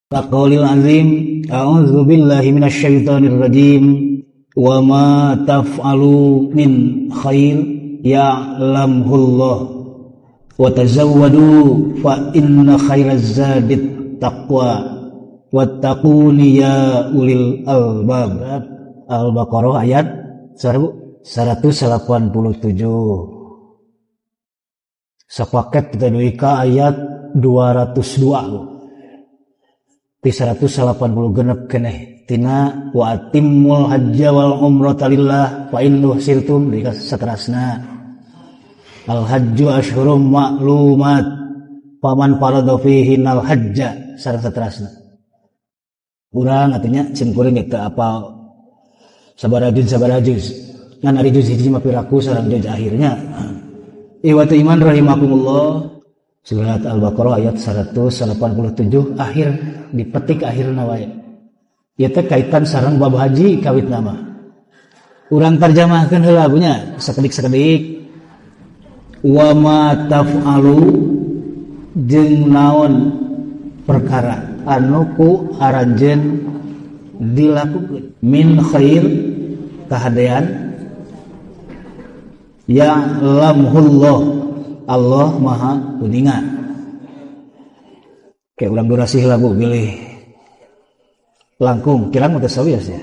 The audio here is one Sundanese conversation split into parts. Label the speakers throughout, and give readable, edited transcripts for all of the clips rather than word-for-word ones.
Speaker 1: Taqaulil azim, a'udzu billahi minasyaitonir rajim. Wa ma taf'alu min khair ya'lamhullah. Wa tazawwadu fa inna khairaz zadit taqwa. Wattaquni ya ulil albab. Al-Baqarah ayat 187. Sepaket kita duwi ka ayat 202. Ti 180 genep keneh tina wa atimmul hajja wal umrata lillah fa in uhsirtum di saterasna. Al hajju asyhurum ma'lumat faman farada fihi al hajja sareng saterasna. Urang artinya sim kuring teu apal sabaraha juz ngan ari juz hiji mah piraku sareng juz akhirnya. Iwatu iman rahimakumullah. Surat Al-Baqarah ayat 187 akhir dipetik akhirna wae. Ieu teh kaitan sareng bab haji kawit nama. Urang tarjamahkeun heula nya sakedik-sakedik. Wa ma taf'alu jeung naon perkara anu ku aranjeun dilakukeun min khair kahadean ya lamhullah, Allah maha uninga. Kayak ulang durasi lagu bilih langkung kirang mah teu sawios ya.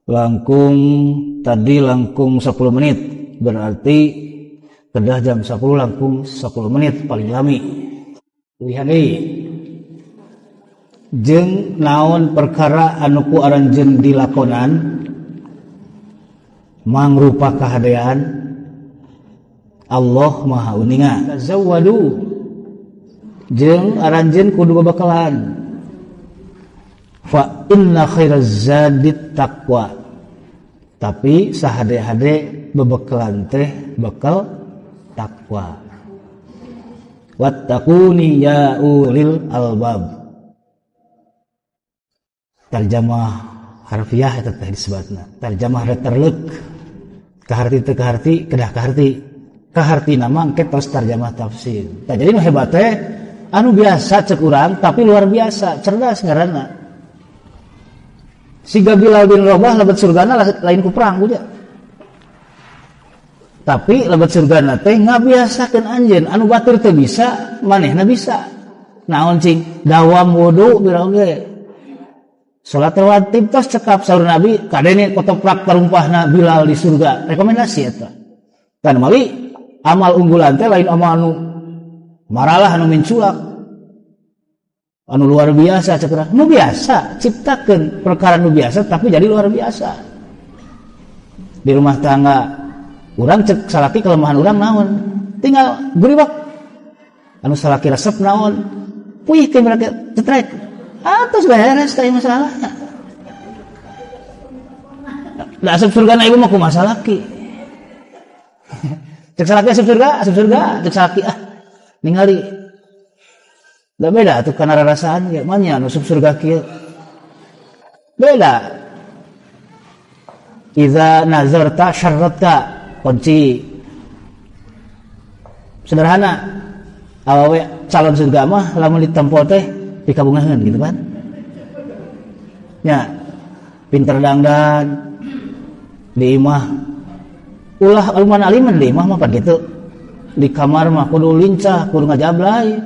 Speaker 1: Langkung tadi langkung 10 menit berarti kedah jam 10 langkung 10 menit paling lami. Lihat deui. Jeung naon perkara anu ku aranjeun dilakonan mangrupa kahadean Allah maha uninga. Tazawwadu jeung aranjeun kudu babakalan. Fa inna khairaz zadit taqwa. Tapi sahade-hade bebekalan teh bekal takwa. Wattaquni ya ulil albab. Tarjamah harfiah eta teh disebutna. Tarjamah reterleuk. Kaharti teu kaharti kedah kaharti. Kaharti nama engke tos tarjamah tafsir. Tah jadi nu hebat teh anu biasa cek urang tapi luar biasa, cerdas ngaranna. Siga Bilal bin Rabah lebet surgana lain ku perang buja. Tapi lebet surgana teh ngabiasakeun anjeun anu batur teu bisa, manehna bisa. Naon cing? Dawam wudu bira oge. Salat rawatib tos cekap saur Nabi kadene kotoprak tarumpahna Bilal di surga. Rekomendasi eta. Kan mawi amal unggulan teh lain amal anu maralah anu minculak anu luar biasa cek nu biasa ciptakeun perkara nu biasa tapi jadi luar biasa. Di rumah tangga urang cek salaki kelemahan urang naon tinggal guriwak anu salaki resep naon puyih ke mereka cetrek atos beres teh masalahna. Da asup surgana ibu mah kumaha salaki. Cek salaki asup surga, cek salaki ah ningali. Da beda atuh kana rarasaan ge manya anu asup surga kieu. Beda. Iza nazarta syarratta kunci. Sederhana. Awewe calon surga mah lamun ditempo teh pikabungaheun gitu kan. Nya pinter dangdan di imah ulah aluman aliman di imah mah pan gitu. Di kamar mah kudu lincah, kudu ngajablay.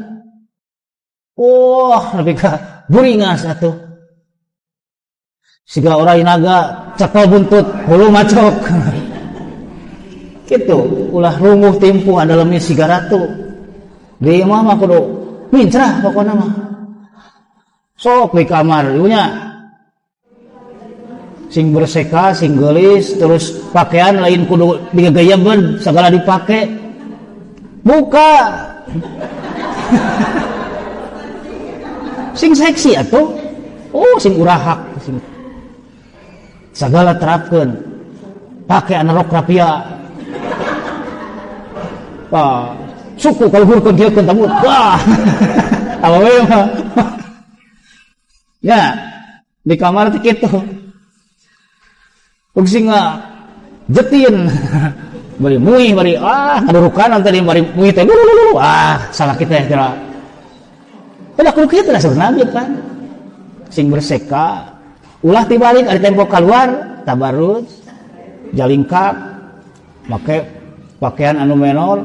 Speaker 1: Wah, nepi ka buringas atuh. Siga orai naga cekel buntut, hulu macok. Gitu, ulah runguh timpuh dalamnya siga ratu. Di imah mah kudu mincrah pokona mah. Sok di kamar ibunya sing berseka, sing geulis, terus pakaian lain kudu digegeyebeun, segala dipake. Buka. Sing seksi atuh. Oh, sing urahak, sing segala terapkeun. Pake rok rapia. Wah, suku kaluhurkeun kieu keun tamu. Wah. Awewe mah. Ya, di kamar teh kitu. Sing jetin. Bari muih bari ah ngadurukan tadi bari muih teh lulu ah salah kita kira. Pada kudu kitu lah saur Nabi kan. Sing berseka. Ulah tibalik ari tempo keluar tabarruj, jalingkap, make pakaian anu menor,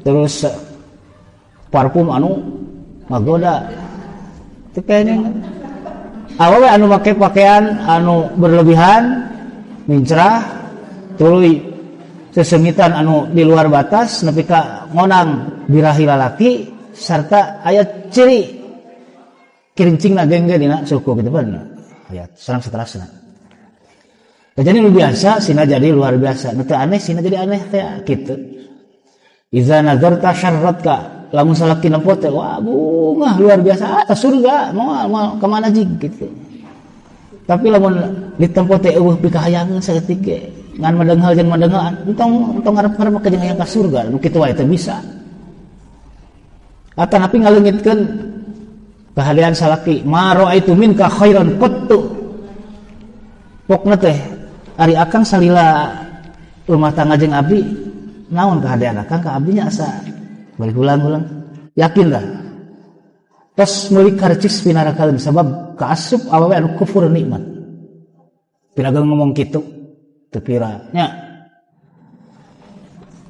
Speaker 1: terus parfum anu ngagoda. Teu kayaknya. Awewe anu make pakaian anu berlebihan, mincrah, tuluy sesengitan anu di luar batas nepi ka ngonang birahi lalaki sarta aya ciri kirincingna gengge dina suku kitu pan aya sareng saterasna. Jadi nu biasa sina jadi luar biasa, nu teu aneh sina jadi aneh teh kitu. Iza nazarta syarratka, lamun salaki nempo teh wah bungah luar biasa ka surga moal ka mana jig kitu. Tapi lamun ditempo teh eueuh pikahayangeun saeutik ge ngan madenghal jeung madenghelan entong entong ngarep-ngarep ka jeung hayang ka surga nu kitu wae teu bisa. Atanapi ngaleungitkeun kahadean salaki ma raaitu minka khairan qattu. Pokna teh ari akang salila rumah tangga jeung abdi naon kahadean akang ka abdi nya asa balik ulang-ulang yakin dah. Tos meuli karcis pinarakaeun sabab kaasup awewe anu kufur nikmat. Piragang ngomong kitu teu pira nya.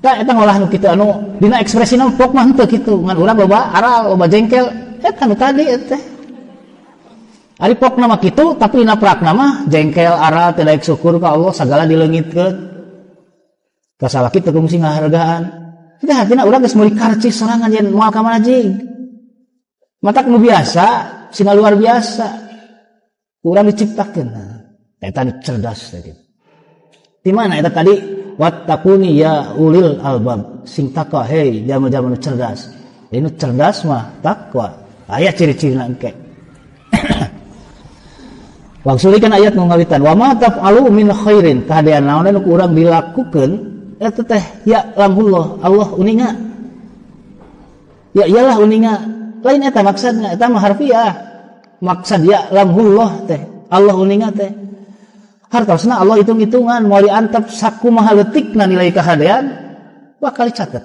Speaker 1: Tah eta ngolah nu kitu anu dina ekspresina pok mah henteu kitu ngan urang loba aral loba jengkel eta nu tadi eta. Ari pokna mah kitu tapi dina prakna mah jengkel aral teu daek syukur ka Allah sagala dileungitkeun. Ka salaki teu kungsi ngahargaan. Tah artina urang geus meuli karcis sorangan yen moal ka mana jig. Matak nu biasa sina luar biasa. Urang diciptakeun. Eta nu cerdas teh. Di mana eta tadi wattaquni ya ulil albab sing takwa hei jalma-jalma nu cerdas. Ini cerdas mah takwa. Aya ciri-cirina engke. Wangsulikeun ayat nu ngawitan wa ma taf'alu min khairin kahadean naon nu ku urang dilakukeun eta teh ya lamhullah Allah uninga. Ya iyalah uninga. Lain eta maksudna eta mah harfiah. Maksud ya lamhullah teh Allah uninga teh. Hartosna Allah hitung-hitungan moal diantep sakumaha leutikna nilai kahadean bakal dicatet.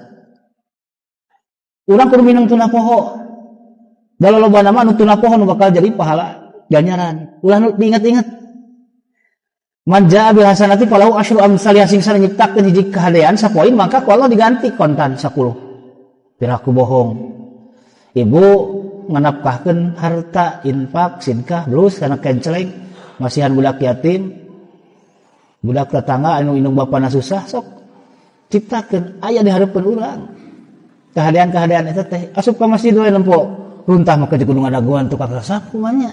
Speaker 1: Urang kudu minang tuna poho. Da lolobana mah nu tuna poho nu bakal jadi pahala ganjaran. Ulah nu diingat-ingat. Man jaa bil hasanati falahu asyru amsalihah sing sana nyiptakeun hiji kahadean sapoin maka ku Allah diganti kontan 10. Piraku bohong. Ibu nganapkahkeun harta infak sedekah blus kana kenceleng masihan budak yatim budak tetangga anu indung bapana susah sok ciptakeun aya di hareupeun urang. Kahadean-kahadean eta teh asup ka masjid we nempo runtah mah ke kudu ngadagoan tukang sapu mah nya.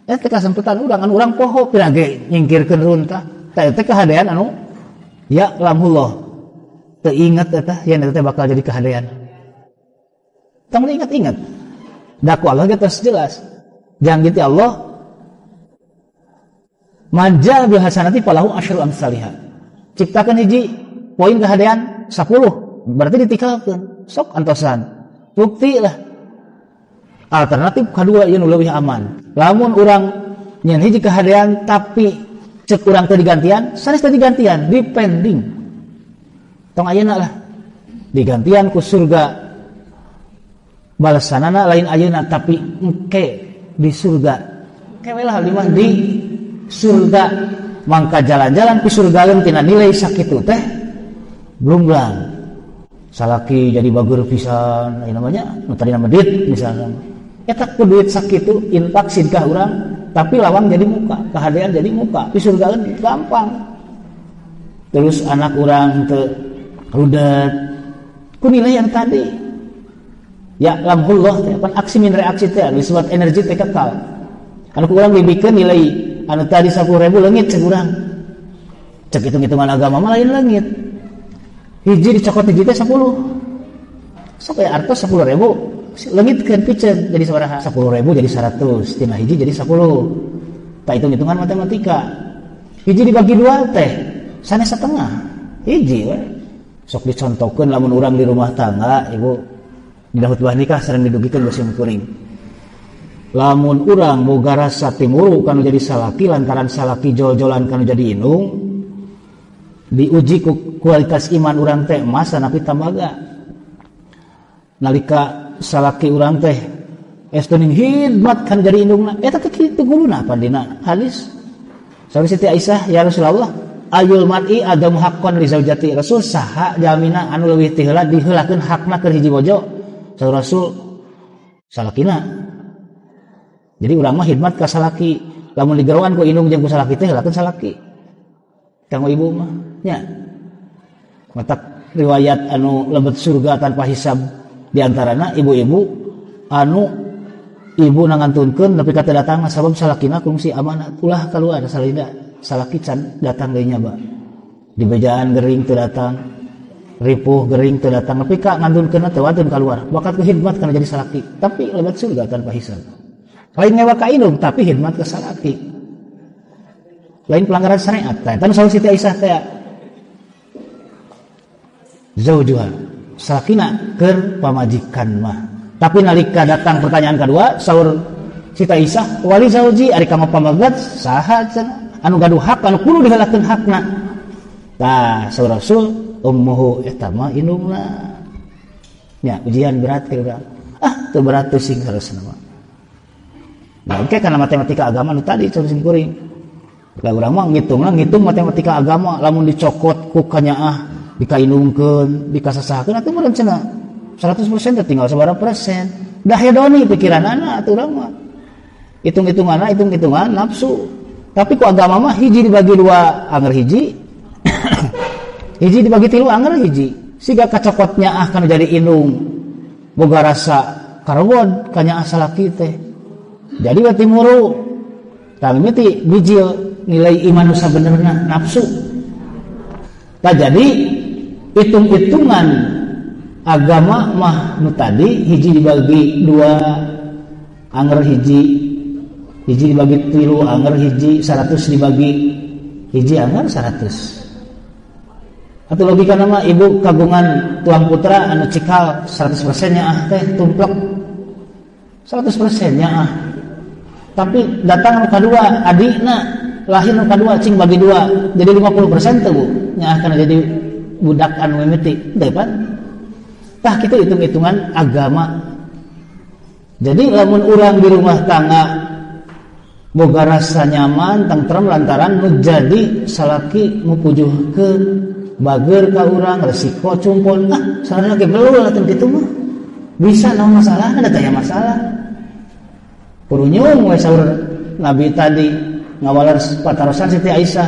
Speaker 1: Eta kasempetan urang anu urang poho pira ge nyingkirkeun runtah. Tah eta kahadean anu ya lamhullah. Teu inget eta yen eta teh bakal jadi kahadean. Tong diingat-ingat. Da ku Allah ge tos jelas. Jangan gitu Allah man jaa bil hasanati falahu asyru amsalihah. Ciptakeun hiji poin kahadean 10, berarti ditikalkeun. Sok antosan. Bukti lah. Alternatif kedua ieu nu leuwih aman. Lamun urang nyen hiji kahadean tapi cek urang teu digantian, sanes teu digantian, dipending. Tong ayeuna lah. Digantian ku surga. Balasanana lain ayeuna tapi engke di surga. Engke we lah abdi mah di surga. Mangka jalan-jalan pi surgaeun tina nilai sakitu teh blunglang. Salaki jadi bager pisan, ieu namanya nu tadina medit misalkan. Eta ku duit sakitu infak sedekah urang tapi lawang jadi muka, kahadean jadi muka, pi surgaeun gampang. Terus anak urang teu rudet ku nilai yang tadi. Ya lamhullah teh pan aksi min reaksi teh disebut energi teh kekal. Anu ku urang dibikeun nilai anu tadi 10.000 leungit cek urang. Cek hitung-hitungan agama mah lain leungit. Hiji dicokot hiji teh 10. Sok aya artos 10.000 leungitkeun piceun jadi sabaraha? 10.000 jadi 100, tina hiji jadi 10. Tak hitung-hitungan matematika. Hiji dibagi dua teh sanes setengah. Hiji we. Sok dicontohkeun lamun urang di rumah tangga ibu dina khutbah nikah sering didugikeun beuseum kuring. Lamun urang boga rasa timuru kanu jadi salaki lantaran salaki jol-jolan kanu jadi indung diuji ku kualitas iman urang teh emas tapi tambaga. Nalika salaki urang teh Estu ning hidmat kan jadi indungna. Eta teh kitu guruna pan dina hadis. Saur Siti Aisyah, ya Rasulullah, ayul mar'i adamu haqqan li zaujati. Rasul saha jamina anu leuwih ti heula diheulakeun hakna keur hiji bojo? Saur Rasul salakina. Jadi urang mah hidmat ka salaki. Lamun digeroan ku indung jeung ku salaki teh heulakeun salaki. Kanggo ibu mah nya. Matak riwayat anu lebet surga tanpa hisab di antarana ibu-ibu anu ibu nangantunkeun nepi ka teu datang sabab salakina kungsi amanat ulah kaluar salida salaki can datang deui nyaba dibejaan gering teu datang ripuh gering teu datang nepi ka ngantunkeunna teu wantun kaluar bakat ku hidmat kana jadi salaki tapi lebet surga tanpa hisab. Lain ngewa ka indung tapi hidmat ka salaki, lain pelanggaran syariat. Tah eta nu Siti Aisyah teh zaujuha salakina keur pamajikan mah. Tapi nalika datang pertanyaan kedua saur Siti Aisyah wali zauji ari ka pamagat saha cenah anu gaduh hak anu kudu diheulakeun hakna. Tah saur Rasul ummuhu eta mah indungna. Nya ujian berat ke urang. Ah teu berat teu sing harusna mah. Nah, oke karena matematika agama nu tadi saur sim kuring. Lah urang mah ngitungna ngitung matematika agama lamun dicokot ku kanyaah dikainungkeun dikasasahakeun atuh meureun cenah 100% teh tinggal sabaraha persen. Dah hedoni pikiranana atuh urang mah. Hitung-hitunganna hitung-hitungan nafsu. Tapi ku agama mah hiji dibagi dua anger hiji. Hiji dibagi tilu anger hiji. Siga kacokotnya ah kana jadi indung. Boga rasa karbon kanyaah salaki teh. Jadi berarti muru. Tah mimiti bijil nilai iman nu sabenerna nafsu. Tah jadi hitung-hitungan agama mah nu tadi hiji dibagi dua anger hiji, hiji dibagi tilu anger hiji, 100 dibagi hiji anger 100. Atau logika nama ibu kagungan tuang putra anu cikal 100% nya ah teh tumplek 100% nya ah. Tapi datang nu kadua adikna lahir nu kadua cing bagi dua jadi 50% teh Bu nya ah kana jadi budak anu mimiti teh pan. Tah kitu hitung-hitungan agama. Jadi lamun urang di rumah tangga boga rasa nyaman tentrem lantaran nu jadi salaki mupujuhkeun bager ka urang resiko cumpon ah sarana ge belul atuh kitu mah. Bisa naon masalahna da taya masalah. Purunyung we saur Nabi tadi ngawaler patarosan Siti Aisyah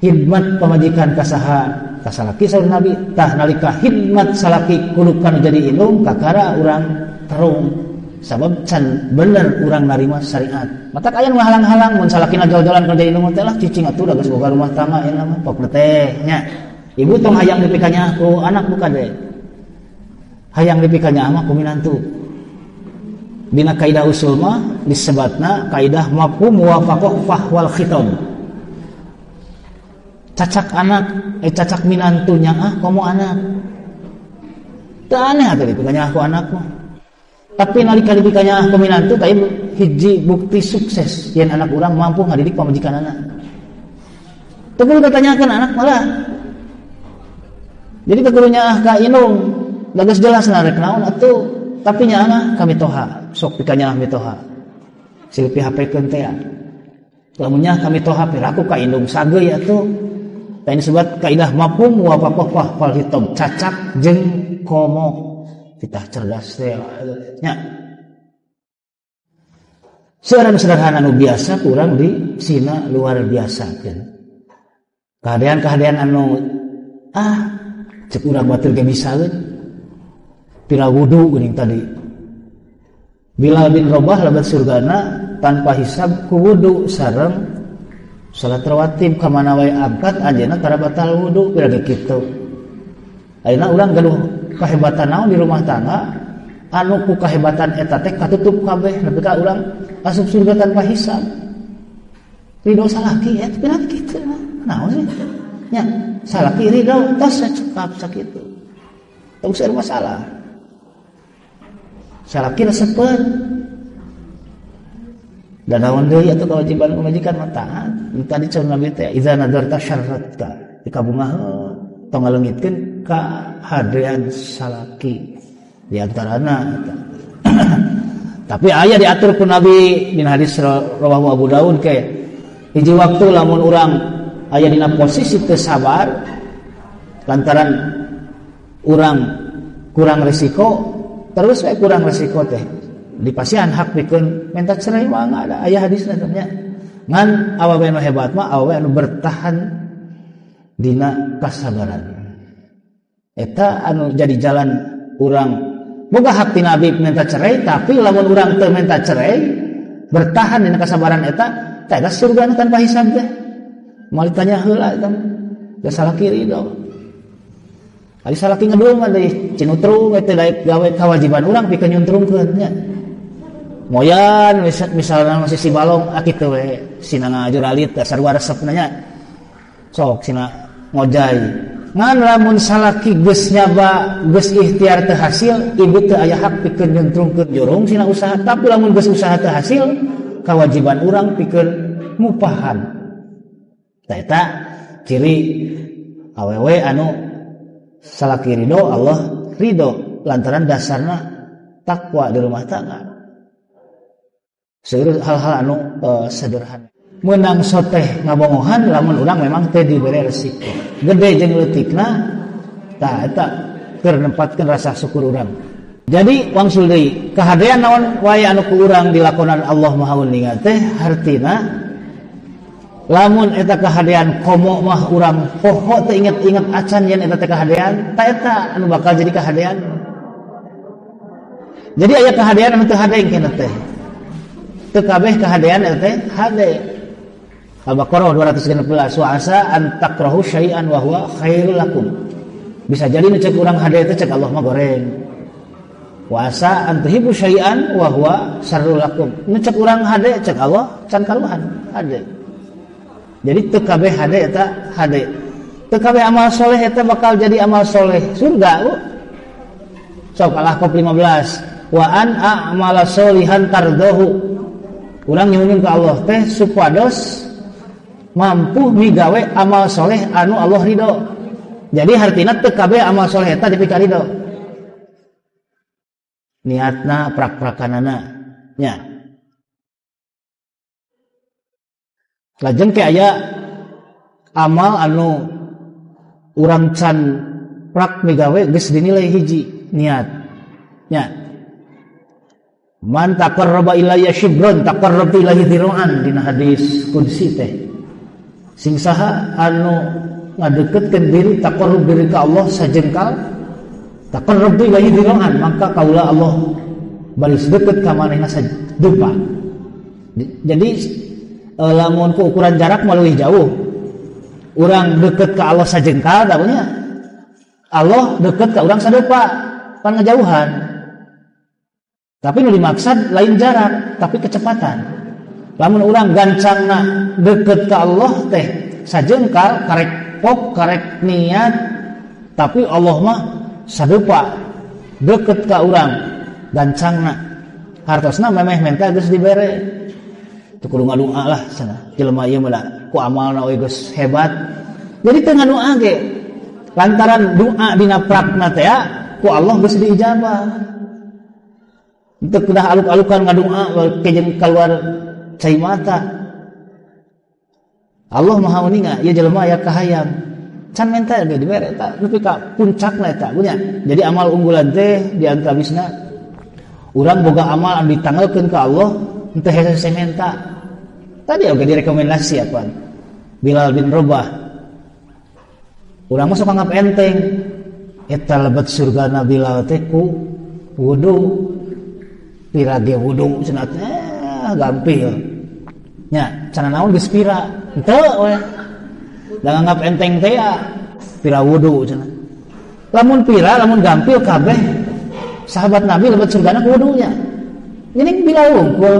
Speaker 1: hidmat pamajikan ka saha kasalaki saur Nabi tah nalika hidmat salaki kulukan jadi indung kakara urang terung sabab can bener urang narima syariat. Matak aya nu halang-halang mun salakina jol-jolan kana jadi indung teh lah cicing atuh da geus boga rumah tangga ayeuna mah pok teh nya. Ibu tong hayang dipikanya ku anak bukan deh. Hayang dipikanya mah ku minantu. Dina kaidah usul mah disebatna kaidah mafhum muwafaqah fahwal khitab. Cacak anak, cacak minantunya ah komo anak. Teu aneh atuh dipikanya ku anak mah. Tapi nalika dipikanya ku minantu teh hiji bukti sukses yen anak urang mampu ngadidik pamajikan anak. Teu kudu ditanyakeun anak malah. Jadi teu kudu nyaah ka indung, da geus jelas rek naon atuh. Tapi nyaah kami toha, sok pikanya mitoha. Silpi HP-keun teh. Lamun nyaah kami toha piraku ka indung sageuy atuh. Tah ini sebat kaidah mafhum muwafaqah fal hitam cacak jeung komo. Kita cerdas teh nya. Seueur sederhana nu biasa kurang di sina luar biasa keun. Kahadean-kahadean anu ah cek urang batur ge bisaeun. Pira wudu geuning tadi. Bilal bin Rabah lebet surgana tanpa hisab ku wudu sareng salat rawatib ka mana wae angkat anjeunna tara batal wudu pira ge kitu. Ayeuna urang gaduh kahebatan naon di rumah tangga anu ku kahebatan eta teh katutup kabeh nepi ka urang asup surga tanpa hisab. Ridho salaki eta pira kitu naon sih? Nya salaki ridho tos cekap sakitu. Tong seueur masalah. Salaki resepeun. Dan naon deui atuh kewajiban pamajikan mah taat. Tadi cenah Nabi teh iza nadarta syarratta. Dikabungah tong ngaleungitkeun ka hadean salaki. Di antarana eta. Tapi aya diatur ku Nabi dina hadis rawahu Abu Daud ke hiji waktu lamun urang aya dina posisi teu sabar lantaran urang kurang resiko terus we kurang resiko teh dipasihan hak pikeun minta cerai mah ada aya hadisna teh nya. Ngan awewe nu hebat mah awewe anu bertahan dina kasabaran. Eta anu jadi jalan urang boga hak ti Nabi minta cerai, tapi lamun urang teu minta cerai bertahan dina kasabaran eta teh eta surgana tanpa hisab teh. Moal ditanya heula eta da salaki ridho. Ari salaki ngedul mah deui cinutrung eta daek gawe kewajiban urang pikeun nyuntrungkeun nya. Moyan misalna masih si balong ah kitu we sina ngajuralit sarua resepna nya. Sok sina ngojay. Ngan lamun salaki geus nyaba geus ikhtiar teu hasil, ibu teu aya hak pikeun nyuntrungkeun jurung sina usaha, tapi lamun geus usaha teu hasil, kewajiban urang pikeun mupahan. Tah eta ciri awewe anu salaki ridho, Allah ridho lantaran dasarna takwa di rumah tangga. Seueur hal-hal anu sederhana. Menang soteh ngabongohan lamun urang memang teu dibere resiko. Gede jeung leutikna tah eta keur nempatkeun rasa syukur urang. Jadi wangsul deui kahadean naon wae anu ku urang dilakonan Allah Maha Uninga teh hartina lamun eta kahadean komo mah urang poho teu inget-inget acan yen eta teh kahadean, tah eta anu bakal jadi kahadean. Jadi aya kahadean anu teu hade engkena teh. Teu kabeh kahadean eta teh hade. Al-Baqarah 216 wa asa an takrahu syai'an wa huwa khairul lakum. Bisa jadi nu cek urang hade teh cek Allah mah goreng. Wa asa an tuhibbu syai'an wa huwa syarrul lakum. Nu cek urang hade cek Allah can kaluhan hade. Jadi teu kabeh hade eta hade. Teu kabeh amal soleh eta bakal jadi amal soleh surga bu. Sok Al-Ahqaf 15 wa an a'mala solihan tardahu. Urang nyuhunkeun ka Allah teh supados mampu migawe amal soleh anu Allah ridho. Jadi hartina teu kabeh amal soleh eta dipika ridho. Niatna prak-prakanana nya. Lajeng ke aya amal anu urang can prak migawe geus dinilai hiji niat nya. Man taqarraba ilayya shibran taqarrabtu ilaihi dhira'an dina hadis qudsi teh. Sing saha anu ngadeketkeun diri taqarrub diri ka Allah sajengkal taqarrabtu ilaihi dhira'an maka kaula Allah baris deket ka manehna sadupa. Jadi lamun ku ukuran jarak mah leuwih jauh. Urang deket ka Allah sajengkal tahunya Allah deket ka urang sadupa pan ngejauhan. Tapi nu dimaksud lain jarak tapi kecepatan. Lamun urang gancangna deket ka Allah teh sajengkal karek pok karek niat tapi Allah mah sadupa deket ka urang gancangna hartosna memeh menta geus dibere. Teu kudu ngadoa lah cenah jelema ieu mah ku amalna we geus hebat. Jadi teu ngadoa ge lantaran doa dina prakna teh ku Allah geus diijabah. Teu kudah aluk-alukan ngadoa kejeun keluar cai mata. Allah Maha Uninga ieu jelema aya kahayang. Can menta ge dibere eta nepi ka puncakna eta nya. Jadi amal unggulan teh di antawisna urang boga amal anu ditanggalkeun ka Allah henteu hese menta. Tadi oge direkomendasi apa? Bilal bin Rabah. Urang mah sok anggap enteng. Eta lebet surgana Bilal teh ku wudu. Pira ge wudu cenah teh gampil. Nya, cenah naon geus pira? Henteu we. Da nganggap enteng teh ya pira wudu cenah. Lamun pira, lamun gampil kabeh sahabat Nabi lebet surgana ku wudunya. Ini Bilal wungkul.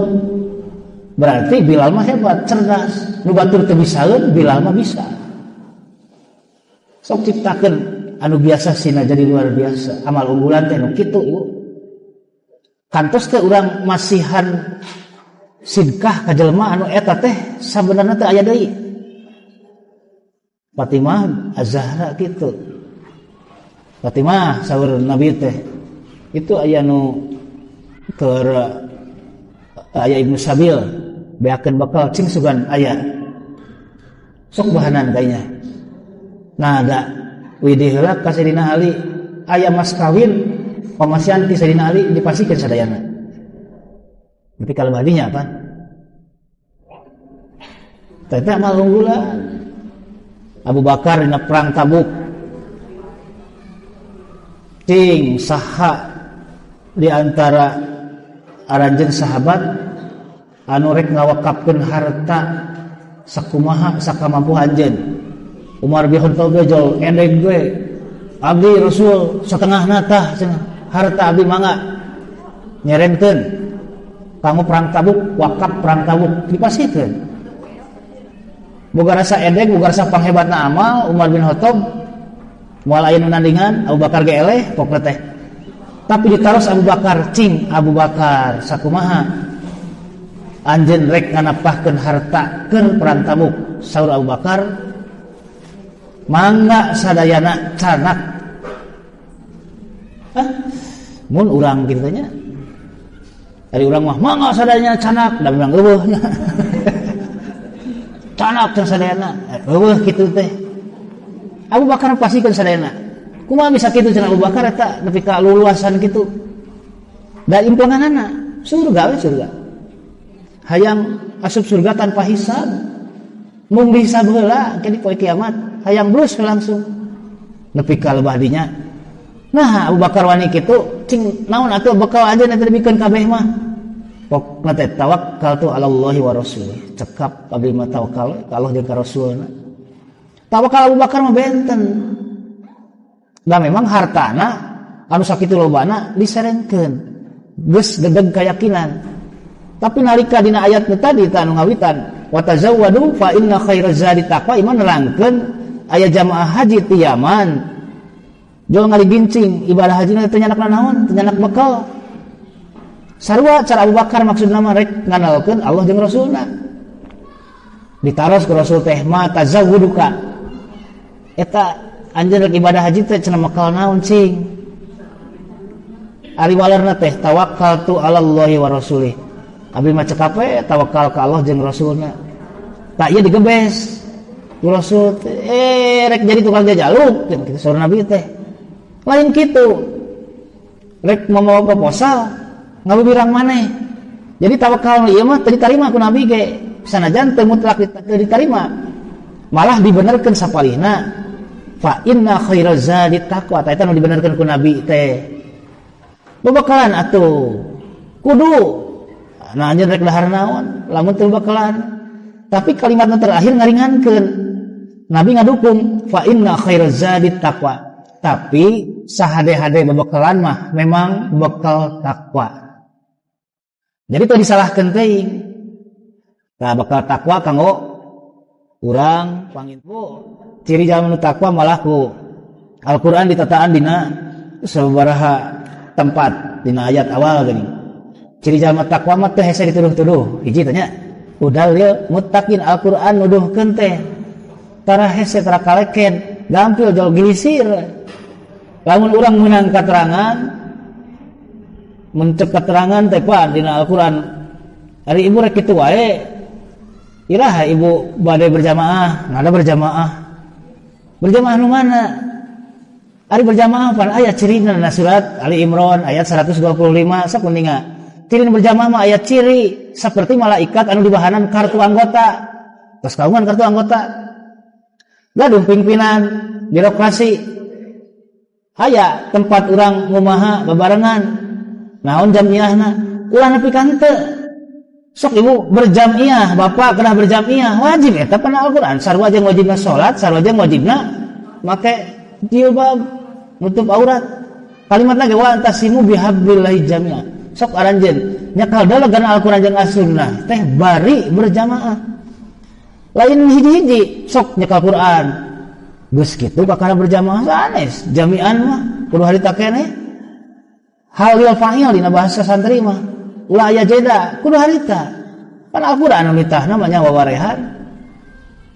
Speaker 1: Berarti Bilal mah hebat, cerdas. Nu batur teu bisaeun, Bilal mah bisa. Sok ciptakeun anu biasa sina jadi luar biasa. Amal unggulan teh nu kitu ibu. Kantos teh urang masihan sidkah ka jelema anu eta teh sabenerna teh aya deui. Fatimah Az-Zahra kitu. Fatimah saur Nabi teh itu aya nu keur Aya Ibnu Sabil beakeun bekal cing sugan aya. Sok bahanan kayaknya. Nah da widih heula ka Sayyidina Ali aya mas kawin pamasian ti Sayyidina Ali dipasikeun sadayana. Tapi kalau badinya apa? Teh amal unggulan. Abu Bakar dina perang Tabuk. Cing saha di antara aranjeun sahabat anu rek ngawakapkeun harta sakumaha sakamampu anjeun. Umar bin Khattab jol endek gue abdi Rasul setengahna tah cenah harta abdi mangga nyerenkeun kanggo perang Tabuk, wakaf perang Tabuk dipasikeun. Boga rasa endek, boga rasa panghebatna amal Umar bin Khattab moal aya nu nandingan Abu Bakar ge eleh pokna teh. Tapi ditaros Abu Bakar, cing Abu Bakar sakumaha anjeun rek nganapahkeun harta keur perang Tabuk. Saur Abu Bakar mangga sadayana canak. Hah? Mun urang kitu nya. Ari urang mah mangga sadayana canak, da memang eueuh nya. Canak teh sadayana, eueuh kitu teh. Abu Bakar pasikeun sadayana. Kumaha bisa kitu cenah Abu Bakar eta nepi ka luluasan kitu. Da implenganana surga we surga. Hayang asup surga tanpa hisab. Mung dihisab heula ke di poe kiamat, hayang brus langsung. Nepi ka lebah dinya. Nah, Abu Bakar wani kitu, cing naon atuh bekal aja nanti dibikeun kabeh mah. Pokna teh tawakal tu alallahi wa rasulih. Cekap abdi mah tawakal ka Allah jeung ka Rasulna. Tawakal Abu Bakar mah benten. Da memang hartana anu sakitu lobana diserengkeun. Geus dedeg keyakinan. Tapi nalika dina ayat nu tadi tah anu ngawitan wa tazawwadu fa inna khairaz zadi taqwa iman nerangkeun aya jamaah haji ti Yaman. Jol ngaligincing ibadah haji teh nyanak naon, teu nyanak bekal. Sarua cara Abu Bakar maksudna mah rek nganalkeun Allah jeung Rasulna. Ditaros ku Rasul teh ma tazawwuduka. Eta anjeun rek ibadah haji teh cenah bekal naon cing. Ari walerna teh tawakkaltu alallahi wa rasulih. Abdi mah cekap we tawakal ka Allah jeung Rasulna. Tak ieu digebes ku Rasul teh rek jadi tukang jajaluk kitu saur Nabi teh. Lain kitu. Rek mamawa proposal ngabubirang maneh. Jadi tawakal ieu mah teu ditarima ku Nabi ge. Sanajan teu mutlak teu ditarima. Malah dibenerkeun sapalihna. Fa inna khairaz zadi taqwa. Ta eta nu dibenerkeun ku Nabi teh. Bebekalan atuh. Kudu. Nah anjeun rek dahar naon lamun teu bekalan. Tapi kalimatna terakhir ngaringankeun. Nabi ngadukung fa inna khairaz zadi taqwa. Tapi sahade-hade bebekalan mah memang bekal takwa. Jadi teu disalahkeun teuing. Tah bekal takwa kanggo urang pangintu. Ciri jalma nu takwa malah ku Al-Qur'an ditataan dina sababaraha tempat dina ayat awal geuning. Ciri jalma takwa mah teu hese dituduh-tuduh. Hiji teh nya. Udal lil muttaqin Al-Qur'an nuduhkeun teh. Tara hese tara kaleken, gampil jol gilisir. Lamun urang meunang katerangan, mencek keterangan teh pan dina Al-Qur'an. Ari ibu rek kitu wae. Iraha ibu bade berjamaah, nada berjamaah. Berjamaah nu mana? Ari berjamaah pan aya cirina dina surat Ali Imran ayat 125 sok kuninga. Ciri berjamaah mah aya ciri seperti malaikat anu dibahanan kartu anggota. Tos kaungan kartu anggota. Gaduh pimpinan birokrasi. Aya tempat urang ngumaha babarengan. Naon jamiahna? Ulah nepi ka henteu. Sok ibu berjamiah, bapak kena berjamiah, wajib eta pana Al-Qur'an. Sarua jeung wajibna salat, sarua jeung wajibna make jilbab, nutup aurat. Kalimat lagi wa antasimu bihablillahi jami'a. Sok aranjeun nyakal dalagan Al-Qur'an jeung As-Sunnah teh bari berjamaah. Lain hiji-hiji sok nyakal Qur'an. Geus kitu bakal berjamaah sanes, jami'an mah kudu harita keneh. Hal lil fa'il dina bahasa santri mah. Ulah aya jeda kudu harita. Pan Al-Qur'an anu nitahna mah nya wawarehan.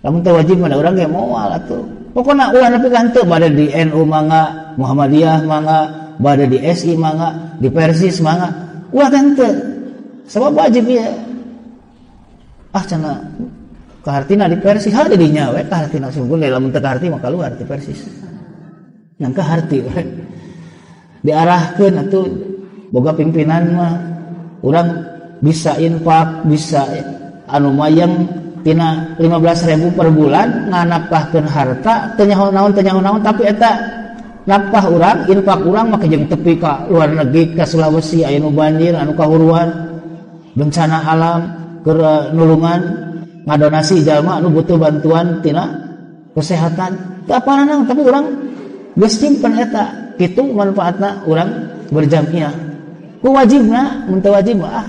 Speaker 1: Lamun teu wajib mah da urang ge moal atuh. Pokona ulah nepi ka henteu bade di NU mangga, Muhammadiyah mangga, bade di SI mangga, di Persis mangga. Ulah teh henteu. Sebab wajib ieu. Ah cenah kahartina di Persis ha di dinya we kahartina sungguh lamun teu kaharti mah kaluar ti Persis. Ngan kaharti we. Diarahkeun atuh boga pimpinan mah urang bisa infak, bisa anu mayang tina 15.000 per bulan nganapkahkeun harta teu nyaho naon tapi eta napkah urang infak urang mah jeung tepi ka luar negeri ka Sulawesi aya nu banjir anu kahuruan bencana alam keur nulungan ngadonasi jalma anu butuh bantuan tina kesehatan teu apa naon tapi urang geus simpen eta kitu manfaatna urang berjamiah ku wajibna mun teu wajib ah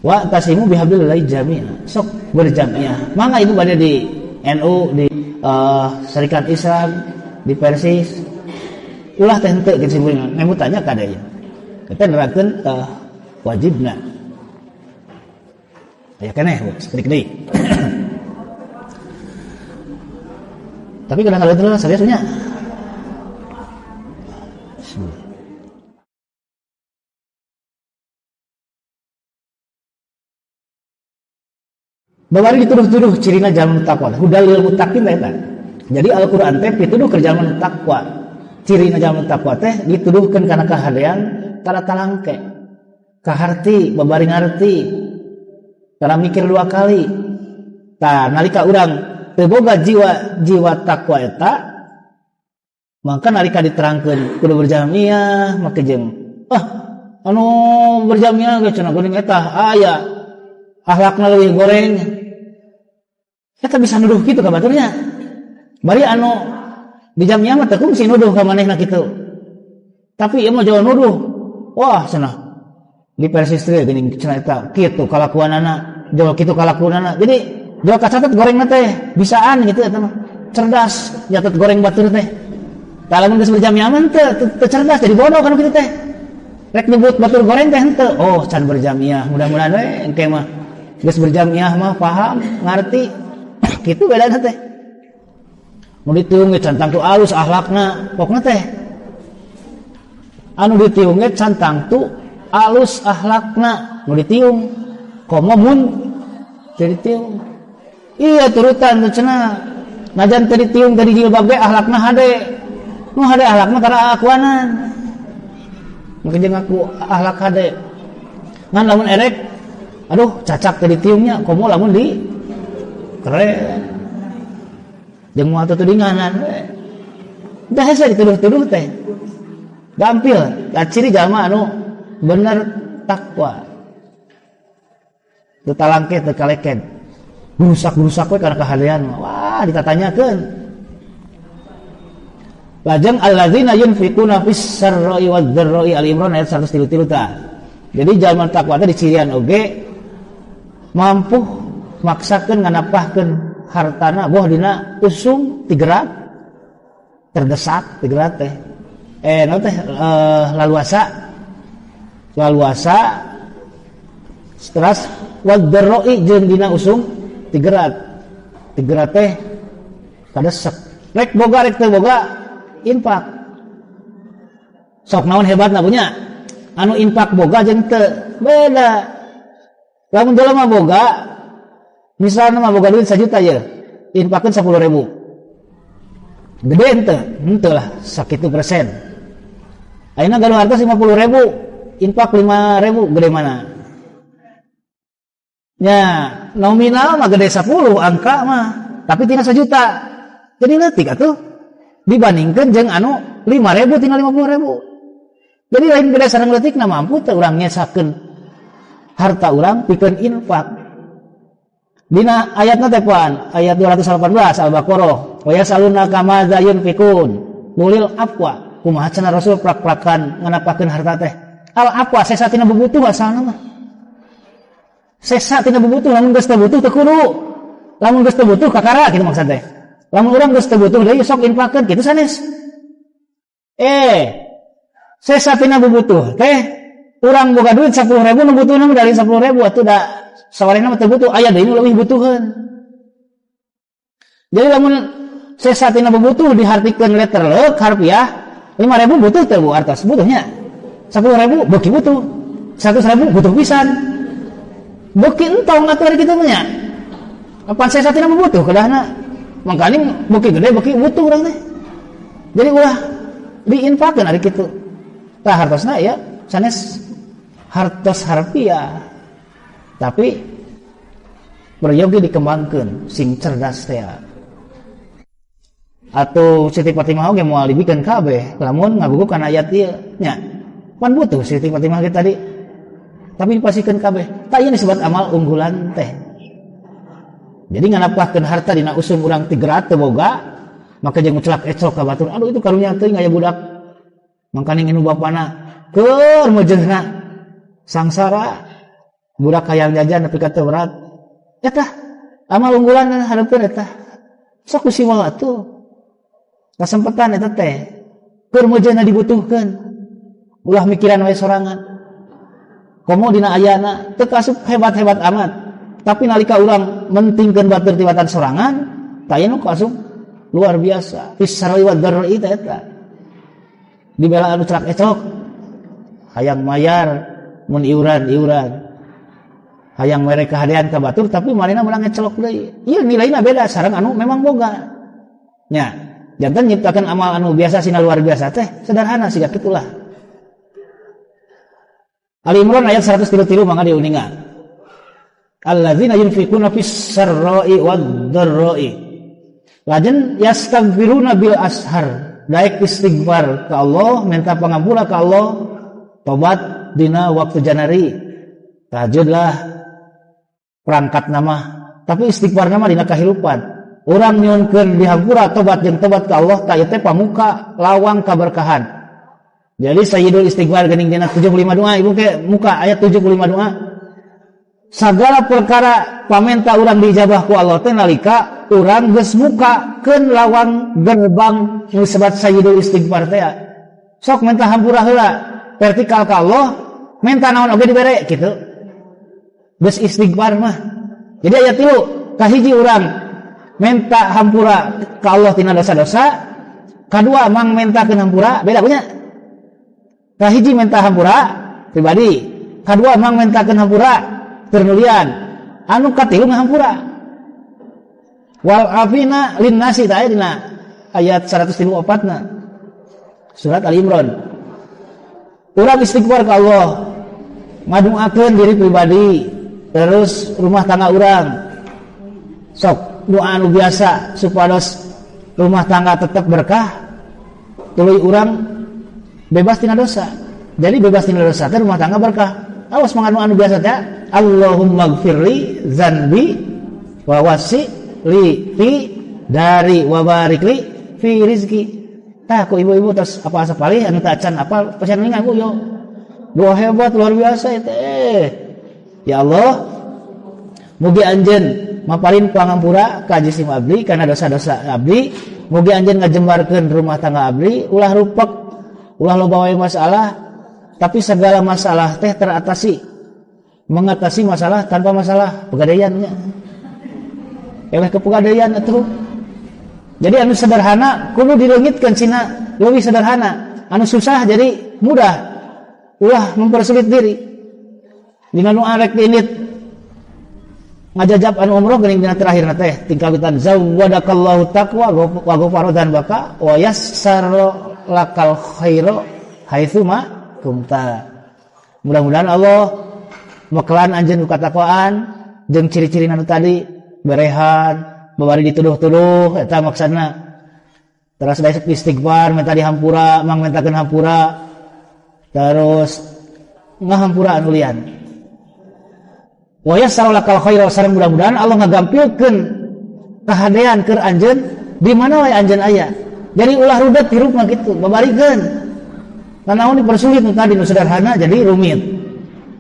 Speaker 1: wa tasimu bihablillahi jami'a sok berjamiah mangga ibu bade di NU di Serikat Islam di Persis ulah teh henteu kitu simkuring nemu tanya ka deui kita nerangkeun wajibna aya keneh Bu sakedik deui tapi kadang-kadang teh serius nya. Babari dituduh-tuduh cirina jalma takwa. Hudal lil muttaqin eta. Jadi Al-Qur'an teh pituduh keur jalma takwa. Cirina jalma takwa teh dituduhkeun kana kahadean tara talangke. Kaharti babari ngarti. Tara mikir dua kali. Tah nalika urang teu boga jiwa takwa eta, maka nalika diterangkeun kudu berjamiah make jeung ah anu berjamiah ge cenah geuning eta aya akhlakna leuwih goreng. Eta bisa nuduh kitu ka baturnya. Bari anu di jamiah mah teu kungsi nuduh ka manehna kitu. Tapi ieu mah jauh nuduh. Wah cenah di Persis teh geuning cenah eta kitu kalakuanana, jauh kitu kalakuanana. Jadi jauh kacatet gorengna teh bisaan gitu eta mah. Cerdas nyatet goreng batur teh. Tah lamun geus berjamiah mah teu cerdas jadi bodoh kan kitu teh. Rek nyebut batur goreng teh henteu. Oh can berjamiah, mudah-mudahan we engke mah geus berjamiah mah paham, ngarti. Kitu bedana teh. Nu ditiung ge can tangtu alus akhlakna, pokna teh. Anu ditiung ge can tangtu alus akhlakna, nu ditiung komo mun teu ditiung. Iya turutan teh cenah. Najan teu ditiung teu dijilbab ge akhlakna hade. Nu hade akhlakna kana akuanan. Mungkin jeung aku akhlak hade. Ngan lamun erek aduh cacak teu ditiungnya komo lamun di keren jeung moal tutudinganan we. Dah hese dituduh-tuduh teh. Gampil, da ciri jalma anu bener takwa. Teu talangke teu kaleken. Gurusak-gurusak we kana kahadean. Wah, ditatanyakeun. Lajeng alladzina yunfiquna fis sarra'i wad dharra'i Al-Imran ayat 133 tah. Jadi jalma takwa teh dicirian oge mampu maksakeun nganapahkeun hartana boh dina usum tigerat terdesak tigerat teh naon teh laluasa teras wad-dharra'i jeung dina usum tigerat teh kadesek rek boga rek teu boga infak sok naon hebatna punya anu infak boga jeung teu beda lamun jelema boga misalnya mah boga duit 1 juta ya, infakeun 10.000. Gede henteu? Henteu lah, sakitu persen. Ayeuna gaduh harta 50.000, infak 5.000, gede mana? Nya, nominal mah gede 10 angka mah, tapi tina 1 juta. Jadi leutik atuh dibandingkeun jeung anu 5.000 tina 50.000. Jadi lain gede sareng leutikna mampu teu urang nyesakeun harta urang pikeun infak. Dina ayatna teh puan, ayat 218 Al-Baqarah. Wa yasalunaka madza yunfikun? Qulil afwa. Kumaha cenah Rasul prak-prakan nganapakeun harta teh? Al afwa sesa tina bubutuh asalna mah. Sesa tina bubutuh lamun geus teu butuh teu kudu. Lamun geus teu butuh kakara kitu maksud teh. Lamun urang geus teu butuh deui sok infakeun kitu sanes. Sesa tina bubutuh teh urang boga duit 10.000 nu butuhna dari 10.000 atuh da sawarehna mah teu butuh aya deui nu leuwih butuheun. Jadi lamun sesa tina butuh dihartikeun letter leuk harfiah 5.000 butuh teu Bu artos butuhnya. 10.000 beuki butuh. 100.000 butuh pisan. Beuki entong atuh ari kitu mah nya. Apan satina mah butuh kedahna. Mangkani beuki gede beuki butuh urang teh. Jadi ulah diinfakkeun ari kitu. Tah hartosna ya sanes hartos harfiah. Tapi peryogi dikembangkeun sing cerdas teh. Atau Siti Fatimah oge moal dibikeun kabeh lamun ngagugu kana ayat ieu nya. Pan butuh Siti Fatimah ge tadi. Tapi dipasihkeun kabeh. Tah ieu disebut amal unggulan teh. Jadi nganapahkeun harta dina usum urang 300 boga, maka jeung ngucelak ecok ka batur. Aduh itu karunya teuing aya budak. Mangkaning inu bapana keur mejehna sangsara budak hayang jajan nepi ka teu berat. Eta amal unggulan hareupeun eta. Sok kusiwal atuh. Kasempatan eta teh keur mejehna dibutuhkeun. Ulah mikiran wae sorangan. Komo dina ayana teu kasup hebat-hebat amat. Tapi nalika urang mentingkeun batur tibatan sorangan, tah ieu nu kasup luar biasa. Fisarri wad darri teh eta. Dibela anu celak ecok. Hayang mayar mun iuran-iuran. Hayang mere kahadean ka batur tapi manehna meunang ngecelok deui. Ieu nilaina beda sareng anu memang boga. Nya, janten nyiptakeun amal anu biasa sina luar biasa teh sederhana siga kitulah. Ali Imran ayat 133 mangga diuninga. Alladzina yunfikuna fis sarra'i wad dharra'i. Lajeng yastaghfiruna bil ashar. Daek istighfar ka Allah, minta pangampura ka Allah, tobat dina waktu janari. Tahajudlah perangkat nama, tapi istighfar nama dina kahirupan. Urang nyuhunkeun dihampura tobat jeung tobat ka Allah ta ieu teh pamuka lawang kaberkahan. Jadi sayyidul istighfar geuning dina 75 doa, ibu ke muka ayat 75 doa. Segala perkara pamenta urang diijabah ku Allah teh nalika urang geus mukakeun lawang gerbang nu disebut sayyidul istighfar teh. Sok minta hampura heula vertikal ka Allah, minta naon oge dibere kitu. Geus istighfar mah. Jadi ayat 3 kahiji urang minta hampura ka Allah tina dosa-dosa, kadua mang mentakeun hampura, beda punya. Kahiji minta hampura pribadi, kadua mang mentakeun hampura ternulian, anu katilu ngahampura. Wal afina linnasi ta aya dina ayat 134 na surat Ali Imran. Urang istighfar ka Allah, ngaduakeun diri pribadi, terus rumah tangga urang. Sok doa anu biasa supados rumah tangga tetap berkah, tuluy urang bebas tina dosa. Jadi bebas tina dosa teh rumah tangga berkah. Awas manganu anu biasa teh, Allahumma gfirli dzanbi wa wasi li fi dari wa barik li fi rizki. Tah ku ibu-ibu terus apa sapalih anu teu acan apal pasian ngaku yo. Doa hebat luar biasa itu. Ya Allah, mugi anjeun maparin pangampura ka jisim abdi kana dosa-dosa abdi, mugi anjeun ngajembarkeun rumah tangga abdi, ulah rupek, ulah loba wae masalah, tapi segala masalah teh teratasi. Mengatasi masalah tanpa masalah, pegadaiannya. Eleh kepegadaian atuh. Jadi anu sederhana kudu dileungitkeun sina leuwih sederhana, anu susah jadi mudah. Ulah mempersulit diri. Dina nu arek diinit ngajajab anu umroh geuning dina terakhirna teh tingkawitan zawwadakallahu taqwa wa ghafara dzanbaka wa yassara lakal khaira haitsuma kunta. Mudah-mudahan Allah mekelan anjeun ku katakwaan jeung ciri-ciri anu tadi berehan, babari dituduh-tuduh eta maksudna. Terus daek istighfar minta dihampura, mang mentakeun hampura. Terus ngahampura anu lian. Wa yassara lakal khaira sareng mudah-mudahan Allah ngagampilkeun kahadean keur anjeun di mana wae anjeun aya. Jadi ulah rudet hirup mah kitu, babarikeun. Nanaon dipersulit nu tadi nu sederhana jadi rumit.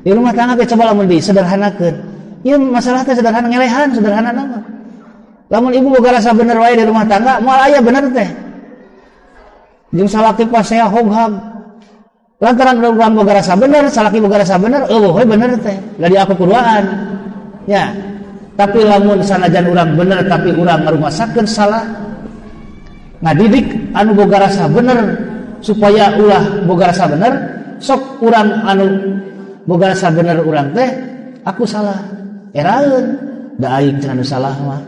Speaker 1: Di rumah tangga ge coba lamun disederhanakeun. Ieu masalah teh sederhana ngelehan sederhana mah. Lamun ibu boga rasa bener wae di rumah tangga, moal aya bener teh. Jeung salaki pasea hoghag. Lantaran urang boga rasa bener, salaki boga rasa bener, eueuh we bener teh. Da diaku kuduaan. Ya. Tapi lamun sanajan urang bener tapi urang ngarumasakeun salah, ngadidik anu boga rasa bener supaya ulah boga rasa bener, sok urang anu Boga rasa bener urang teh aku salah. Eraeun da aing cenah nu salah mah.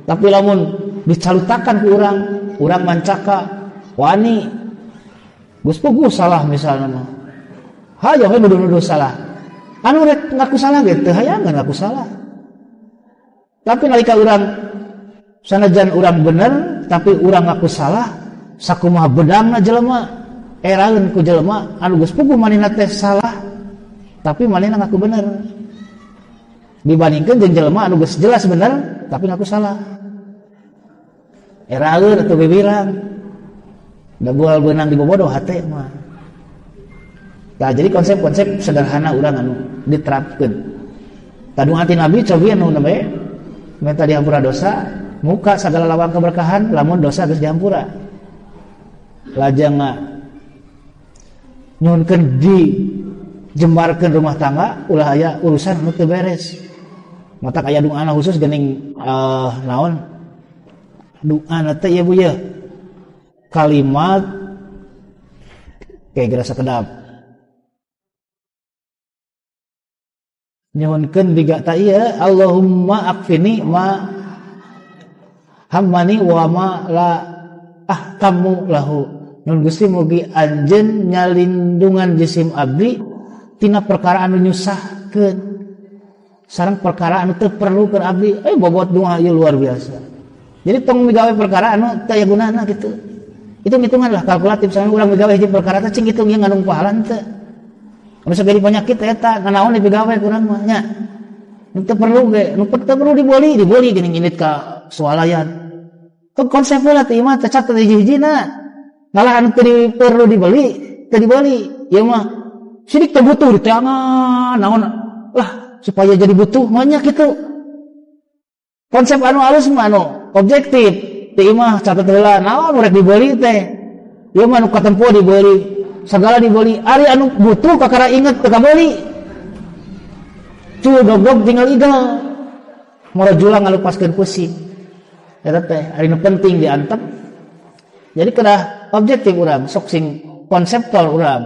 Speaker 1: Tapi lamun dicalutakan ku urang, urang mancaka wani geus puguh salah misalna mah. Hayoh we nuduh-nuduh salah. Anu rek ngaku salah ge teu hayangan ngaku salah. Tapi nalika urang sanajan urang bener tapi urang ngaku salah, sakumaha bedangna jelema, eraeun ku jelema anu geus puguh manehna teh salah tapi manehna ngaku bener. Dibandingkeun jeung jelema anu geus jelas bener tapi ngaku salah. Eraeun atuh bibirang. Da bual beunang dibobodoh hate mah. Nah, jadi konsep-konsep sederhana urang anu diterapkeun. Tadung ati Nabi cobi anu namanya minta dihampura dosa, muka segala lawang keberkahan lamun dosa geus dihampura. Lajeng nyuhunkeun dijembarkeun rumah tangga ulah aya urusan anu teu beres. Matak aya doana khusus geuning naon? Doana teh ieu Bu ye. Kalimat kayak gerasa kedap. Nyuhunkeun diga ta ieu Allahumma akfini ma hammani wa ma la ahkamu lahu. Nun Gusti mugi anjeun nyalindungan jisim abdi tina perkara anu nyusahkeun sareng perkara anu teu perlu keur abdi. Bobot doa ieu luar biasa. Jadi tong migawe perkara anu teu aya gunana kitu. Hitung-hitungan lah kalkulatif sampe urang migawe hiji perkara teh cing hitung ieu ngandung pahala teu. Anu sagede penyakit eta nanaon dipigawe kurang mah nya. Nu teu perlu ge, nu teu perlu diboli, diboli geuning indit ka swalayan. Teu konsep heula teh mah teh catet hiji-hijina. Malah anu teu perlu dibeli, teu dibeli. Ieu mah sidik teu butuh diteangan naon lah supaya jadi butuh banyak kitu. Konsep anu alus mah anu objektif. Teu mah catet heula naon rek dibeli teh. Ieu mah anu katempo dibeli. Segala dibeli, ari anu butuh kakara inget teu kabeli. Cul dogdog tinggal igal. Moro julang ngalupaskeun pusing. Eta teh ari nu penting diantep. Jadi kedah objektif urang, sok sing konseptual urang.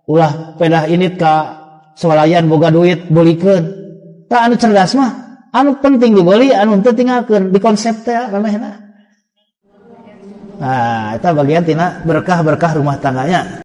Speaker 1: Ulah pedah init ka swalayan boga duit beulikeun. Tah anu cerdas mah, anu penting dibeli, anu teu tinggalkeun di konsep teh ramehna. Nah, eta bagian tina berkah-berkah rumah tangganya.